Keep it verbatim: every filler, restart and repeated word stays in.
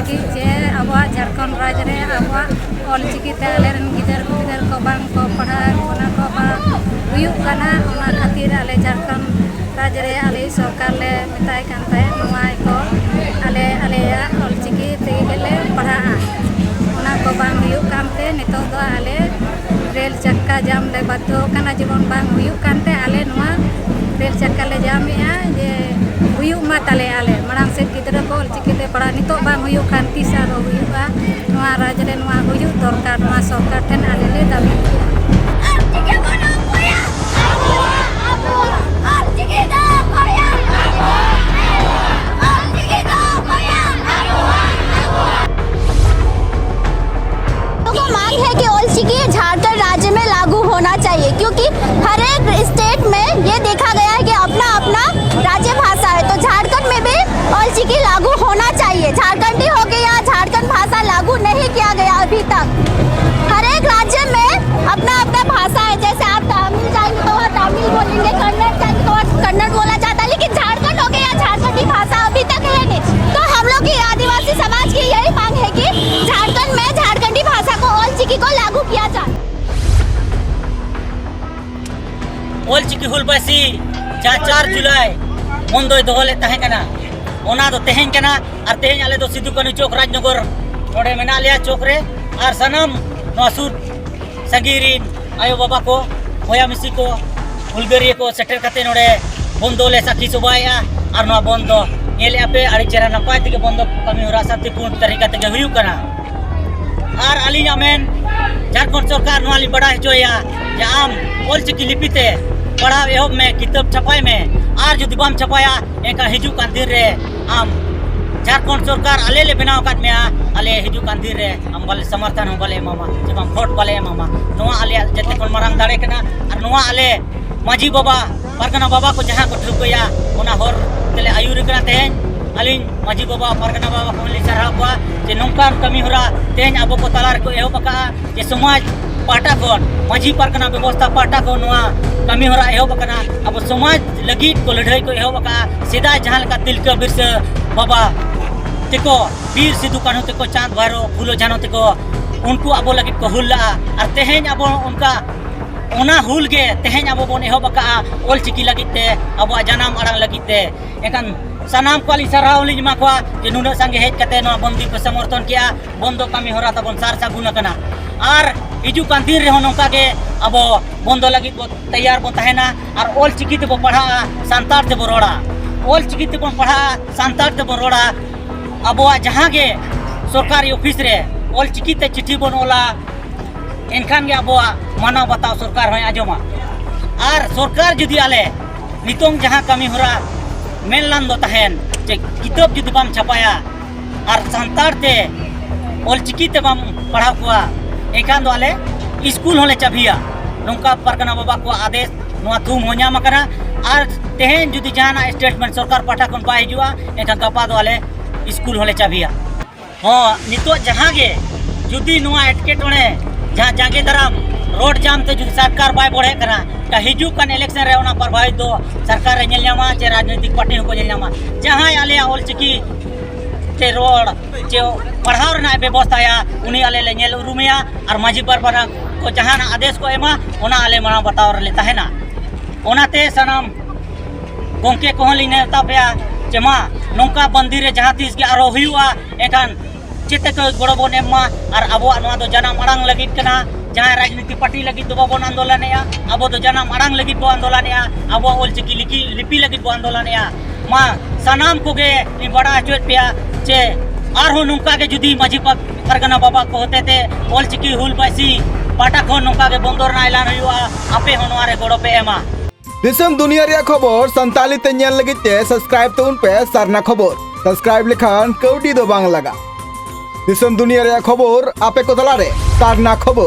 ᱡᱮ ᱟᱵᱚᱣᱟᱜ ᱡᱷᱟᱲᱠᱷᱚᱸᱰ ᱨᱟᱡᱽ ᱨᱮ ᱟᱵᱚᱣᱟᱜ ᱚᱞᱪᱤᱠᱤ ᱛᱮ ᱟᱞᱮ ᱨᱮᱱ ᱜᱤᱫᱟᱹᱨ ᱯᱤᱫᱟᱹᱨ ᱠᱚ ᱵᱟᱝ ᱠᱚ ᱯᱟᱲᱦᱟᱣ ᱠᱟᱱᱟ ᱠᱚ, ᱵᱟᱝ ᱦᱩᱭᱩᱜ ᱠᱟᱱᱟ᱾ ᱚᱱᱟ ᱠᱷᱟᱹᱛᱤᱨ ᱟᱞᱮ ᱡᱷᱟᱲᱠᱷᱚᱸᱰ ᱨᱟᱡᱽ ᱨᱮ ᱟᱞᱮ ᱥᱚᱨᱠᱟᱨ ᱞᱮ ᱢᱮᱛᱟᱭ ᱠᱟᱱ ᱛᱟᱦᱮᱸᱫ, ᱱᱚᱣᱟ ᱠᱚ ᱟᱞᱮ ᱟᱞᱮᱭᱟᱜ ᱚᱞᱪᱤᱠᱤ ᱛᱮᱜᱮ ᱞᱮ ᱯᱟᱲᱦᱟᱜᱼᱟ᱾ ᱚᱱᱟ ᱠᱚ ᱵᱟᱝ ᱦᱩᱭᱩᱜ ᱠᱟᱱᱛᱮ ᱱᱤᱛᱚᱜ ᱫᱚ ᱟᱞᱮ ᱨᱮᱞ ᱪᱟᱠᱟ ᱡᱟᱢ ᱞᱮ ᱵᱟᱫᱽᱫᱷᱚ ᱠᱟᱱᱟ, ᱡᱮᱢᱚᱱ ᱵᱟᱝ ᱦᱩᱭᱩᱜ ᱠᱟᱱᱛᱮ ᱟᱞᱮ ᱱᱚᱣᱟ ᱨᱮᱞ ᱪᱟᱠᱟ ᱞᱮ ᱡᱟᱢᱮᱜᱼᱟ, ᱡᱮ ᱦᱩᱭᱩᱜ ᱢᱟ ᱛᱟᱞᱮ ᱟᱞᱮ ᱢᱟᱲᱟᱝ ᱥᱮᱫ ᱜᱤᱫᱽᱨᱟᱹ ᱠᱚ ᱚᱞᱪᱤᱠᱤ ᱛᱮ ᱯᱟᱲᱦᱟᱜ᱾ ᱱᱤᱛᱚᱜ ᱵᱟᱝ ᱦᱩᱭᱩᱜ ᱠᱷᱟᱱ ᱛᱤᱥ ᱟᱨᱦᱚᱸ ᱦᱩᱭᱩᱜᱼᱟ? ᱱᱚᱣᱟ ᱨᱟᱡᱽ ᱨᱮ ᱱᱚᱣᱟ ᱦᱩᱭᱩᱜ ᱫᱚᱨᱠᱟᱨ, ᱱᱚᱣᱟ ᱥᱚᱨᱠᱟᱨ ᱴᱷᱮᱱ ᱟᱞᱮ ᱞᱮ ᱫᱟᱹᱵᱤ ᱠᱮᱜᱼᱟ᱾ लोगों को मांग है कि ओलचिकी झारखंड राज्य में लागू होना चाहिए, क्योंकि हर एक स्टेट में ये देखा गया है कि अपना अपना राज्य भाषा है। तो झारखंड में भी ओलचिकी लागू होना चाहिए। झारखंडी हो गया, झारखंड भाषा लागू नहीं किया गया अभी तक। हर एक राज्य में अपना अपना भाषा है। जैसे आप तमिल जाएंगे तो वहाँ तमिल बोलेंगे, कन्नड़ जाएंगे तो वहाँ कन्नड़ बोला जाता है, लेकिन झारखंड हो गया, झारखंडी भाषा अभी तक है नहीं। तो हम लोग की आदिवासी समाज की यही मांग है कि झारखंड में झारखंडी भाषा को, ओलचिकी को लागू किया जाए। ᱚᱞᱪᱤᱠᱤ ᱦᱩᱞ ᱵᱟᱭᱥᱤ ᱡᱟᱦᱟᱸ ᱪᱟᱨ ᱡᱩᱞᱟᱭ ᱵᱚᱱᱫᱚᱭ ᱫᱚᱦᱚ ᱞᱮᱫ ᱛᱟᱦᱮᱸ ᱠᱟᱱᱟ, ᱚᱱᱟ ᱫᱚ ᱛᱮᱦᱮᱧ ᱠᱟᱱᱟ᱾ ᱟᱨ ᱛᱮᱦᱮᱧ ᱟᱞᱮ ᱫᱚ ᱥᱤᱫᱩ ᱠᱟᱹᱱᱦᱩ ᱪᱚᱠ ᱨᱟᱡᱽᱱᱚᱜᱚᱨ ᱱᱚᱰᱮ ᱢᱮᱱᱟᱜ ᱞᱮᱭᱟ ᱪᱚᱠ ᱨᱮ᱾ ᱟᱨ ᱥᱟᱱᱟᱢ ᱱᱚᱣᱟ ᱥᱩᱨ ᱥᱟᱺᱜᱤᱧ ᱨᱤᱱ ᱟᱭᱳ ᱵᱟᱵᱟ ᱠᱚ, ᱵᱚᱭᱦᱟ ᱢᱤᱥᱤ ᱠᱚ, ᱦᱩᱞᱜᱟᱹᱨᱤᱭᱟᱹ ᱠᱚ ᱥᱮᱴᱮᱨ ᱠᱟᱛᱮ ᱱᱚᱰᱮ ᱵᱚᱱᱫᱚ ᱞᱮ ᱥᱟᱹᱠᱷᱤ ᱥᱚᱵᱷᱟᱭᱮᱫᱼᱟ᱾ ᱟᱨ ᱱᱚᱣᱟ ᱵᱚᱱᱫᱚ ᱧᱮᱞᱮᱫᱼᱟ ᱯᱮ, ᱟᱹᱰᱤ ᱪᱮᱦᱨᱟ ᱱᱟᱯᱟᱭ ᱛᱮᱜᱮ ᱵᱚᱱᱫᱚ ᱠᱟᱹᱢᱤ ᱦᱚᱨᱟ ᱥᱟᱱᱛᱤᱯᱩᱨ ᱛᱟᱹᱨᱤᱠᱟ ᱛᱮᱜᱮ ᱦᱩᱭᱩᱜ ᱠᱟᱱᱟ᱾ ᱟᱨ ᱟᱹᱞᱤᱧᱟᱜ ᱢᱮᱱ, ᱡᱷᱟᱲᱠᱷᱚᱸᱰ ᱥᱚᱨᱠᱟᱨ ᱱᱚᱣᱟ ᱞᱤᱧ ᱵᱟᱲᱟᱭ ᱦᱚᱪᱚᱭᱟ ᱡᱮ ᱟᱢ ᱚᱞᱪᱤᱠᱤ ᱞᱤᱯᱤ ᱛᱮ ᱯᱟᱲᱦᱟᱣ ᱮᱦᱚᱵ ᱢᱮ, ᱠᱤᱛᱟᱹᱵ ᱪᱷᱟᱯᱟᱭ ᱢᱮ᱾ ᱟᱨ ᱡᱩᱫᱤ ᱵᱟᱢ ᱪᱷᱟᱯᱟᱭᱟ, ᱮᱱᱠᱷᱟᱱ ᱦᱤᱡᱩᱜ ᱠᱟᱱ ᱫᱤᱱ ᱨᱮ ᱟᱢ ᱡᱷᱟᱲᱠᱷᱚᱸᱰ ᱥᱚᱨᱠᱟᱨ ᱟᱞᱮ ᱞᱮ ᱵᱮᱱᱟᱣ ᱟᱠᱟᱫ ᱢᱮᱭᱟ, ᱟᱞᱮ ᱦᱤᱡᱩᱜ ᱠᱟᱱ ᱫᱤᱱ ᱨᱮ ᱟᱢ ᱵᱟᱞᱮ ᱥᱚᱢᱚᱨᱛᱷᱚᱱ ᱦᱚᱸ ᱵᱟᱞᱮ ᱮᱢᱟᱢᱟ, ᱡᱮ ᱵᱟᱝ ᱵᱷᱳᱴ ᱵᱟᱞᱮ ᱮᱢᱟᱢᱟ᱾ ᱱᱚᱣᱟ ᱟᱞᱮᱭᱟᱜ ᱡᱮᱛᱮ ᱠᱷᱚᱱ ᱢᱟᱨᱟᱝ ᱫᱟᱲᱮ ᱠᱟᱱᱟ᱾ ᱟᱨ ᱱᱚᱣᱟ ᱟᱞᱮ ᱢᱟᱹᱡᱷᱤ ᱵᱟᱵᱟ, ᱯᱟᱨᱜᱟᱱᱟ ᱵᱟᱵᱟ ᱠᱚ ᱡᱟᱦᱟᱸ ᱠᱚ ᱴᱷᱟᱹᱣᱠᱟᱹᱭᱟ, ᱚᱱᱟ ᱦᱚᱨ ᱛᱮᱞᱮ ᱟᱹᱭᱩᱨ ᱠᱟᱱᱟ᱾ ᱛᱮᱦᱮᱧ ᱟᱹᱞᱤᱧ ᱢᱟᱹᱡᱷᱤ ᱵᱟᱵᱟ, ᱯᱟᱨᱜᱟᱱᱟ ᱵᱟᱵᱟ ᱠᱚᱦᱚᱸ ᱞᱤᱧ ᱥᱟᱨᱦᱟᱣ ᱠᱚᱣᱟ ᱡᱮ ᱱᱚᱝᱠᱟᱱ ᱠᱟᱹᱢᱤ ᱦᱚᱨᱟ ᱛᱮᱦᱮᱧ ᱟᱵᱚ ᱠᱚ ᱛᱟᱞᱟ ᱨᱮᱠᱚ ᱮᱦᱚᱵ ᱟᱠᱟᱫᱼᱟ, ᱡᱮ ᱥᱚᱢᱟᱡᱽ ᱯᱟᱦᱴᱟ ᱠᱷᱚᱱ, ᱢᱟᱹᱡᱷᱤ ᱯᱟᱨᱜᱟᱱᱟ ᱵᱮᱵᱚᱥᱛᱷᱟ ᱯᱟᱦᱴᱟ ᱠᱷᱚᱱ ᱱᱚᱣᱟ ᱠᱟᱹᱢᱤ ᱦᱚᱨᱟ ᱮᱦᱚᱵ ᱟᱠᱟᱱᱟ᱾ ᱟᱵᱚ ᱥᱚᱢᱟᱡᱽ ᱞᱟᱹᱜᱤᱫ ᱠᱚ ᱞᱟᱹᱲᱦᱟᱹᱭ ᱠᱚ ᱮᱦᱚᱵ ᱟᱠᱟᱫᱼᱟ᱾ ᱥᱮᱫᱟᱭ ᱡᱟᱦᱟᱸ ᱞᱮᱠᱟ ᱛᱤᱞᱠᱟᱹ ᱵᱤᱨᱥᱟᱹ ᱵᱟᱵᱟ ᱛᱮᱠᱚ, ᱵᱤᱨ ᱥᱤᱫᱩ ᱠᱟᱹᱱᱦᱩ ᱛᱮᱠᱚ, ᱪᱟᱸᱫᱽ ᱵᱷᱟᱭᱨᱳ, ᱯᱷᱩᱞᱳ ᱡᱷᱟᱱᱳ ᱛᱮᱠᱚ, ᱩᱱᱠᱩ ᱟᱵᱚ ᱞᱟᱹᱜᱤᱫ ᱠᱚ ᱦᱩᱞ ᱞᱟᱜᱼᱟ᱾ ᱟᱨ ᱛᱮᱦᱮᱧ ᱟᱵᱚ ᱚᱱᱠᱟ, ᱚᱱᱟ ᱦᱩᱞ ᱜᱮ ᱛᱮᱦᱮᱧ ᱟᱵᱚ ᱵᱚᱱ ᱮᱦᱚᱵ ᱟᱠᱟᱫᱼᱟ ᱚᱞ ᱪᱤᱠᱤ ᱞᱟᱹᱜᱤᱫ ᱛᱮ, ᱟᱵᱚᱣᱟᱜ ᱡᱟᱱᱟᱢ ᱟᱲᱟᱝ ᱞᱟᱹᱜᱤᱫ ᱛᱮ᱾ ᱮᱱᱠᱷᱟᱱ ᱥᱟᱱᱟᱢ ᱠᱚᱣᱟᱜ ᱞᱤᱧ ᱥᱟᱨᱦᱟᱣ ᱞᱤᱧ ᱮᱢᱟ ᱠᱚᱣᱟ ᱡᱮ ᱱᱩᱱᱟᱹᱜ ᱥᱟᱸᱜᱮ ᱦᱮᱡ ᱠᱟᱛᱮ ᱱᱚᱣᱟ ᱵᱚᱱᱫᱤ ᱯᱮ ᱥᱚᱢᱚᱨᱛᱷᱚᱱ ᱠᱮᱜᱼᱟ, ᱵᱚᱱᱫᱚ ᱠᱟᱹᱢᱤ ᱦᱚᱨᱟ ᱛᱟᱵᱚᱱ ᱥᱟᱨ ᱥᱟᱹᱜᱩᱱ ᱟᱠᱟᱱᱟ᱾ ᱟᱨ ᱦᱤᱡᱩᱜ ᱠᱟᱱ ᱫᱤᱱ ᱨᱮᱦᱚᱸ ᱱᱚᱝᱠᱟ ᱜᱮ ᱟᱵᱚ ᱵᱚᱱᱫᱚ ᱞᱟᱹᱜᱤᱫ ᱵᱚ ᱛᱮᱭᱟᱨ ᱵᱚᱱ ᱛᱟᱦᱮᱱᱟ᱾ ᱟᱨ ᱚᱞ ᱪᱤᱠᱤ ᱛᱮᱵᱚ ᱯᱟᱲᱦᱟᱜᱼᱟ, ᱥᱟᱱᱛᱟᱲ ᱛᱮᱵᱚ ᱨᱚᱲᱟ᱾ ᱚᱞ ᱪᱤᱠᱤ ᱛᱮᱵᱚᱱ ᱯᱟᱲᱦᱟᱜᱼᱟ, ᱥᱟᱱᱛᱟᱲ ᱛᱮᱵᱚᱱ ᱨᱚᱲᱟ᱾ ᱟᱵᱚᱣᱟᱜ ᱡᱟᱦᱟᱸ ᱜᱮ ᱥᱚᱨᱠᱟᱨᱤ ᱚᱯᱷᱤᱥ ᱨᱮ ᱚᱞ ᱪᱤᱠᱤ ᱛᱮ ᱪᱤᱴᱷᱤ ᱵᱚᱱ ᱚᱞᱟ, ᱮᱱᱠᱷᱟᱱ ᱜᱮ ᱟᱵᱚᱣᱟᱜ ᱢᱟᱱᱟᱣ ᱵᱟᱛᱟᱣ ᱥᱚᱨᱠᱟᱨ ᱦᱚᱸᱭ ᱟᱸᱡᱚᱢᱟ᱾ ᱟᱨ ᱥᱚᱨᱠᱟᱨ ᱡᱩᱫᱤ ᱟᱞᱮ ᱱᱤᱛᱚᱝ ᱡᱟᱦᱟᱸ ᱠᱟᱹᱢᱤ ᱦᱚᱨᱟ ᱢᱮᱱ ᱞᱟᱱ ᱫᱚ ᱛᱟᱦᱮᱱ ᱡᱮ ᱠᱤᱛᱟᱹᱵ ᱡᱩᱫᱤ ᱵᱟᱢ ᱪᱷᱟᱯᱟᱭᱟ ᱟᱨ ᱥᱟᱱᱛᱟᱲ ᱛᱮ ᱚᱞ ᱪᱤᱠᱤ ᱛᱮ ᱵᱟᱢ ᱯᱟᱲᱦᱟᱣ ᱠᱚᱣᱟ, ᱮᱱᱠᱷᱟᱱ ᱫᱚ ᱟᱞᱮ ᱥᱠᱩᱞ ᱦᱚᱸᱞᱮ ᱪᱟᱹᱵᱷᱤᱭᱟ᱾ ᱱᱚᱝᱠᱟ ᱯᱟᱨᱜᱟᱱᱟ ᱵᱟᱵᱟ ᱠᱚᱣᱟᱜ ᱟᱫᱮᱥ, ᱱᱚᱣᱟ ᱛᱷᱩᱢ ᱦᱚᱸ ᱧᱟᱢ ᱟᱠᱟᱱᱟ᱾ ᱟᱨ ᱛᱮᱦᱮᱧ ᱡᱩᱫᱤ ᱡᱟᱦᱟᱱᱟᱜ ᱥᱴᱮᱴᱢᱮᱱᱴ ᱥᱚᱨᱠᱟᱨ ᱯᱟᱦᱴᱟ ᱠᱷᱚᱱ ᱵᱟᱭ ᱦᱤᱡᱩᱜᱼᱟ, ᱮᱱᱠᱷᱟᱱ ᱜᱟᱯᱟ ᱫᱚ ᱟᱞᱮ ᱥᱠᱩᱞ ᱦᱚᱸᱞᱮ ᱪᱟᱹᱵᱷᱤᱭᱟ᱾ ᱦᱚᱸ, ᱱᱤᱛᱚᱜ ᱡᱟᱦᱟᱸ ᱜᱮ ᱡᱩᱫᱤ ᱱᱚᱣᱟ ᱮᱴᱠᱮᱴᱚᱬᱮ, ᱡᱟᱦᱟᱸ ᱡᱟᱸᱜᱮ ᱫᱟᱨᱟᱢ ᱨᱳᱰ ᱡᱟᱢ ᱛᱮ ᱡᱩᱫᱤ ᱥᱚᱨᱠᱟᱨ ᱵᱟᱭ ᱵᱚᱲᱦᱮᱜ ᱠᱟᱱᱟ, ᱛᱟ ᱦᱤᱡᱩᱜ ᱠᱟᱱ ᱤᱞᱮᱠᱥᱚᱱ ᱨᱮ ᱚᱱᱟ ᱯᱨᱚᱵᱷᱟᱵᱤᱛ ᱫᱚ ᱥᱚᱨᱠᱟᱨ ᱮ ᱧᱮᱞ ᱧᱟᱢᱟ, ᱪᱮ ᱨᱟᱡᱽᱱᱳᱭᱛᱤᱠ ᱯᱟᱨᱴᱤ ᱦᱚᱸᱠᱚ ᱧᱮᱞ ᱧᱟᱢᱟ᱾ ᱡᱟᱦᱟᱸᱭ ᱟᱞᱮᱭᱟᱜ ᱚᱞ ᱪᱤᱠᱤ ᱛᱮ ᱨᱚᱲ ᱪᱮ ᱯᱟᱲᱦᱟᱣ ᱨᱮᱱᱟᱜ ᱮ ᱵᱮᱵᱚᱥᱛᱷᱟᱭᱟ, ᱩᱱᱤ ᱟᱞᱮ ᱞᱮ ᱧᱮᱞ ᱩᱨᱩᱢᱮᱭᱟ᱾ ᱟᱨ ᱢᱟᱹᱡᱷᱤ ᱯᱟᱨᱜᱟᱱᱟ ᱠᱚ ᱡᱟᱦᱟᱱᱟᱜ ᱟᱫᱮᱥ ᱠᱚ ᱮᱢᱟ, ᱚᱱᱟ ᱟᱞᱮ ᱢᱟᱱᱟᱣ ᱵᱟᱛᱟᱣ ᱨᱮᱞᱮ ᱛᱟᱦᱮᱱᱟ᱾ ᱚᱱᱟᱛᱮ ᱥᱟᱱᱟᱢ ᱜᱚᱢᱠᱮ ᱠᱚᱦᱚᱸ ᱞᱤᱧ ᱱᱮᱣᱛᱟ ᱯᱮᱭᱟ ᱡᱮ ᱢᱟ ᱱᱚᱝᱠᱟ ᱵᱟᱱᱫᱤ ᱨᱮ ᱡᱟᱦᱟᱸ ᱛᱤᱥ ᱜᱮ ᱟᱨᱦᱚᱸ ᱦᱩᱭᱩᱜᱼᱟ, ᱮᱱᱠᱷᱟᱱ ᱪᱮᱛᱮ ᱠᱚ ᱜᱚᱲᱚ ᱵᱚᱱ ᱮᱢ ᱢᱟ᱾ ᱟᱨ ᱟᱵᱚᱣᱟᱜ ᱱᱚᱣᱟ ᱫᱚ ᱡᱟᱱᱟᱢ ᱟᱲᱟᱝ ᱞᱟᱹᱜᱤᱫ ᱠᱟᱱᱟ᱾ ᱡᱟᱦᱟᱸᱭ ᱨᱟᱡᱽᱱᱤᱛᱤ ᱯᱟᱨᱴᱤ ᱞᱟᱹᱜᱤᱫ ᱫᱚ ᱵᱟᱵᱚᱱ ᱟᱱᱫᱳᱞᱚᱱᱮᱜᱼᱟ, ᱟᱵᱚ ᱫᱚ ᱡᱟᱱᱟᱢ ᱟᱲᱟᱝ ᱞᱟᱹᱜᱤᱫ ᱵᱚᱱ ᱟᱱᱫᱳᱞᱚᱱᱮᱜᱼᱟ, ᱟᱵᱚᱣᱟᱜ ᱚᱞ ᱪᱤᱠᱤ ᱞᱤᱯᱤ, ᱞᱤᱯᱤ ᱞᱟᱹᱜᱤᱫ ᱵᱚᱱ ᱟᱱᱫᱳᱞᱚᱱᱮᱜᱼᱟ᱾ ᱢᱟ ᱥᱟᱱᱟᱢ ᱠᱚᱜᱮ ᱞᱤᱧ ᱵᱟᱲᱟᱭ ᱦᱚᱪᱚᱭᱮᱫ ᱯᱮᱭᱟ ᱡᱮ ᱟᱨᱦᱚᱸ ᱱᱚᱝᱠᱟ ᱜᱮ ᱡᱩᱫᱤ ᱢᱟᱹᱡᱷᱤ ᱯᱟ-, ᱯᱟᱨᱜᱟᱱᱟ ᱵᱟᱵᱟ ᱠᱚ ᱦᱚᱛᱮᱛᱮ ᱚᱞ ᱪᱤᱠᱤ ᱦᱩᱞ ᱵᱟᱭᱥᱤ ᱯᱟᱦᱴᱟ ᱠᱷᱚᱱ ᱱᱚᱝᱠᱟ ᱜᱮ ᱵᱚᱱᱫᱚ ᱨᱮᱱᱟᱜ ᱮᱞᱟᱱ ᱦᱩᱭᱩᱜᱼᱟ, ᱟᱯᱮ ᱦᱚᱸ ᱱᱚᱣᱟ ᱨᱮ ᱜᱚᱲᱚ ᱯᱮ ᱮᱢᱟ᱾ ᱫᱤᱥᱚᱢ ᱫᱩᱱᱤᱭᱟᱹ ᱨᱮᱭᱟᱜ ᱠᱷᱚᱵᱚᱨ ᱥᱟᱱᱛᱟᱲᱤ ᱛᱮ ᱧᱮᱞ ᱞᱟᱹᱜᱤᱫ ᱛᱮ ᱥᱟᱵᱥᱠᱨᱟᱭᱤᱵ ᱛᱟᱵᱚᱱ ᱯᱮ ᱥᱟᱨᱱᱟ ᱠᱷᱚᱵᱚᱨ᱾ ᱥᱟᱵᱥᱠᱨᱟᱭᱤᱵ ᱞᱮᱠᱷᱟᱱ ᱠᱟᱹᱣᱰᱤ ᱫᱚ ᱵᱟᱝ ᱞᱟᱜᱟᱜ᱾ ᱫᱤᱥᱚᱢ ᱫᱩᱱᱤᱭᱟᱹ ᱨᱮᱭᱟᱜ ᱠᱷᱚᱵᱚᱨ ᱟᱯᱮ ᱠᱚ ᱛᱟᱞᱟᱨᱮ ᱥᱟᱨᱱᱟ ᱠᱷᱚᱵᱚᱨ᱾